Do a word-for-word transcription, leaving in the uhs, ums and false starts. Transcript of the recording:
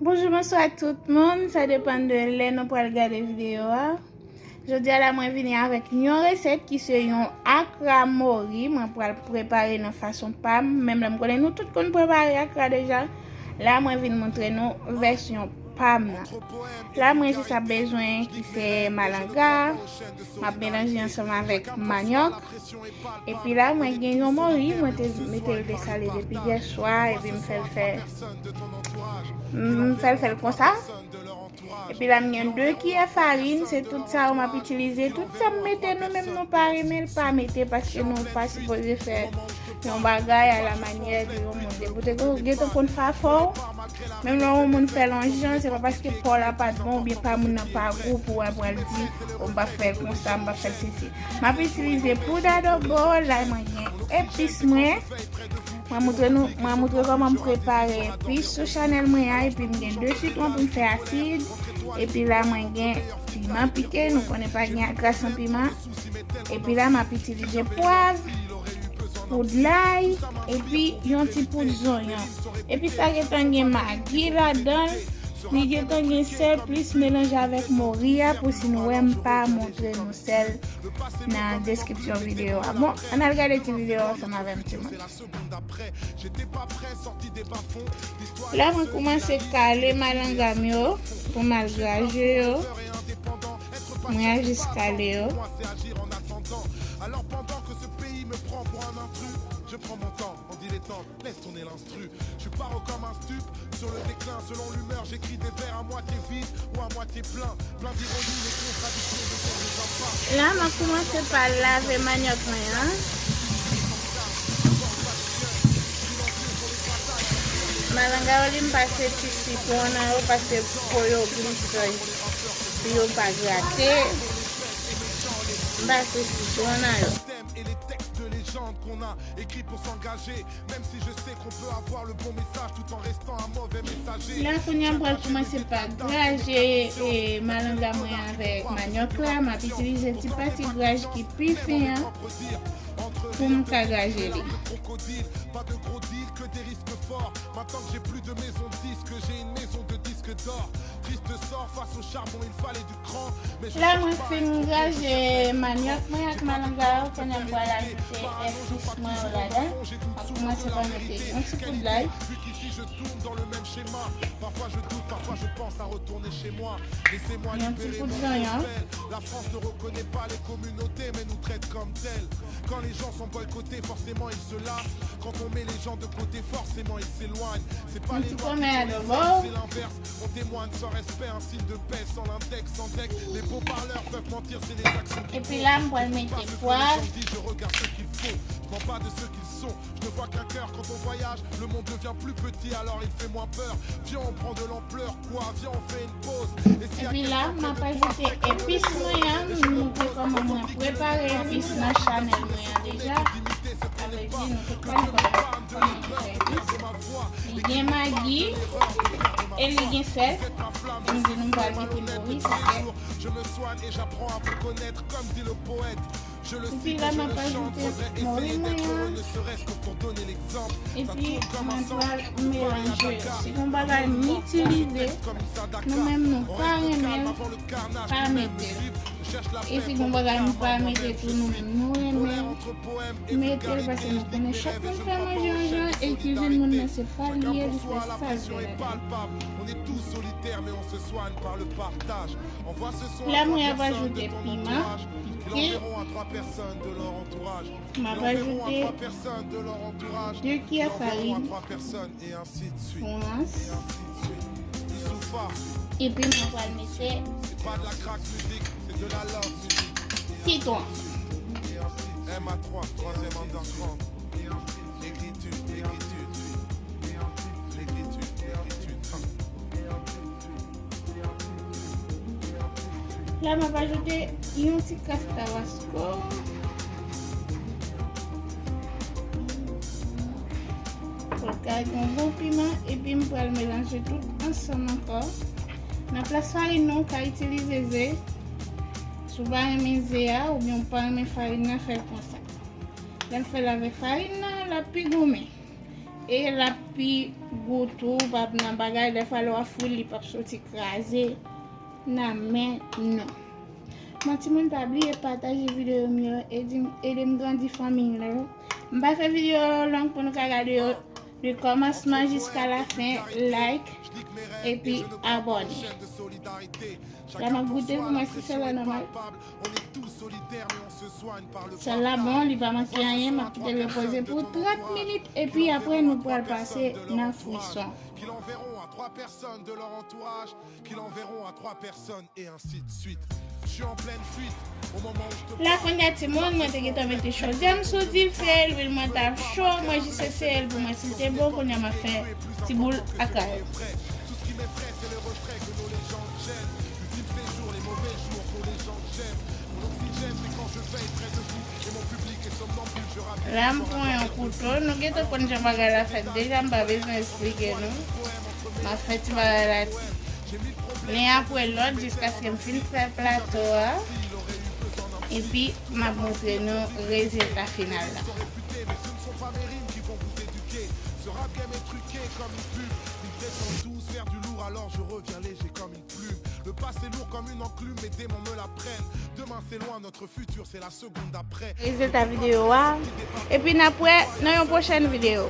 Bonjou, bonswa tout moun. Sa depann de lè nou pral gade videyo a. Jodi a la, mwen vini avèk yon resèt ki se yon akra mori. Mwen pral prepare nan fason pa m. Menm lè m konnen nou tout konn prepare akra deja. La, mwen vin montre nou vèsyon pa m nan. La, mwen jis ap bezwen ki se malanga. M ap melanje ansanm avèk manyòk. Epi la, mwen gen yon mori, mwen te mete l desale depi yè swa, epi m fè l fè, m fè l fè l konsa. Epi la, m gen de kiyè farin, se tout sa yo m ap itilize. Tout sa m mete, nou menm nou pa renmen l, pa mete, paske nou pa sipoze fè yon bagay a la manyè de yon moun. Depi w te gentan konn fafò w, menm lè yon moun fè l yon jan, se pa paske pa w la pa t bon oubyen pa moun nan pa gou pou w ap pral di, o, m p ap fè l konsa, m p ap fè l sesi. M ap itilize poud adobo, la mwen gen epis mwen. Mwen montre nou, mwen montre kòman m prepare epis sou chanèl mwen an, epi m gen de sitwon pou m fè asid, epi la mwen gen piman pike, nou konnen pa gen akra san piman. Epi la m ap itilize pwav, poud lay, epi yon ti poud zonyon. Epi sa gentan gen magi ladan l, li gentan gen sèl plis melanje avèk mori a, pou si nou wè m pa montre nou sèl nan deskripsyon videyo a. Bon, ann al gade ti videyo a ansanm avè m, timoun. La, mwen kòmanse kale malanga m yo pou m al graje yo. Mwen a jis kale yo. La, m ap kòmanse pa lave manyòk mwen an. Malanga yo, li m pase ti sitwon nan yo, paske po yo glis, pou yo pa grate. M pase sitwon nan yo. La, kounye a, m pral kòmanse pa graje, e, malanga mwen avèk manyòk la. M ap itilize ti pati graj ki pi fen an pou m ka graje li. La, mwen fin graje manyòk mwen ak malanga yo, kounye a m pral ajoute epis mwen yo ladan. M ap kòmanse pa mete yon ti poud lay. Yon ti poud zonyon. Yon ti kòmè adobo. Epi la, m pral mete pwav. Epi la, m ap ajoute epis mwen an, m montre kòman mwen prepare epis nan chanèl mwen an deja. Sa vle di nou tout konn kòman, kòman fè epis. Li gen magi e li gen sèl. M di nou m pral mete mori, paske Epi la, m ap ajoute mori mwen an. Epi, mwen pral melanje yo. Si gon bagay m itilize, nou menm nou pa renmen l, pa mete l. E si gon bagay m pa mete tou, nou menm nou renmen l, mete l, paske nou konnen chak moun fè manje yon jan, e kizin moun nan se pa l ye, li fè sa l vle ladan l. La, mwen ap ajoute piman pike. M ap ajoute de kiyè farin frans. Epi mwen pral mete sitwon. La, m ap ajoute yon ti kras tabasko. Pou l ka gen yon bon piman, epi m pral melanje tout ansanm ankò. Nan plas farin nan, ou ka itilize ze. Si w pa renmen ze a, oubyen w pa renmen farin nan, fè l konsa. Lè m fè l avèk farin nan, l ap pi goumen. E l ap Pi gou tou, p ap nan bagay, dèfwa lè w ap fri l, li p ap soti kraze nan men nou. Bon, timoun, pa bliye pataje videyo m yo, ede m, ede m grandi fanmi m nan. M pa fè videyo yo long pou nou ka gade yo de kòmansman jiska lafen, like, epi abòne. La m ap goute l pou mwen si sèl la nòmal. Sèl la bon, li pa manke anyen, m ap kite l repoze pou trant minit, epi apre nou pral pase nan frison. Ki l'enverront à trois personnes de leur entourage, qui l'enverront à trois personnes, et ainsi de suite. Je suis en pleine fuite au moment où je te La kounye a timoun, mwen te gentan mete chodyè m sou dife, lwil mwen t ap cho, mwen jis eseye l pou mwen si l te bon, kounye a m ap fè ti boul akay. Tout ce qui m'effraie, c'est le retrait que nos légendes gênent. Ultime séjour, les mauvais jours pour les gens que j'aime. Mon oxygène, c'est quand je veille près de vous et mon public est somnambule. Je rappe La m pran yon kouto, nou gentan konn jan bagay la fèt deja, m pa bezwen eksplike nou. M ap fè ti bagay la len apre lòt jiskaske m fin fè plato a. Epi m ap montre nou rezilta final la. Réputé, mais ce ne sont pas mes rimes qui vont vous éduquer. Ce rap game est truqué comme une pub. Une détente douce, faire du lourd, alors je reviens léger comme une plume. Le passé lourd comme une enclume, mes démons me la prennent. Demain c'est loin, notre futur c'est la seconde après. Rezilta videyo a. Epi n ap wè nan yon pwochèn videyo.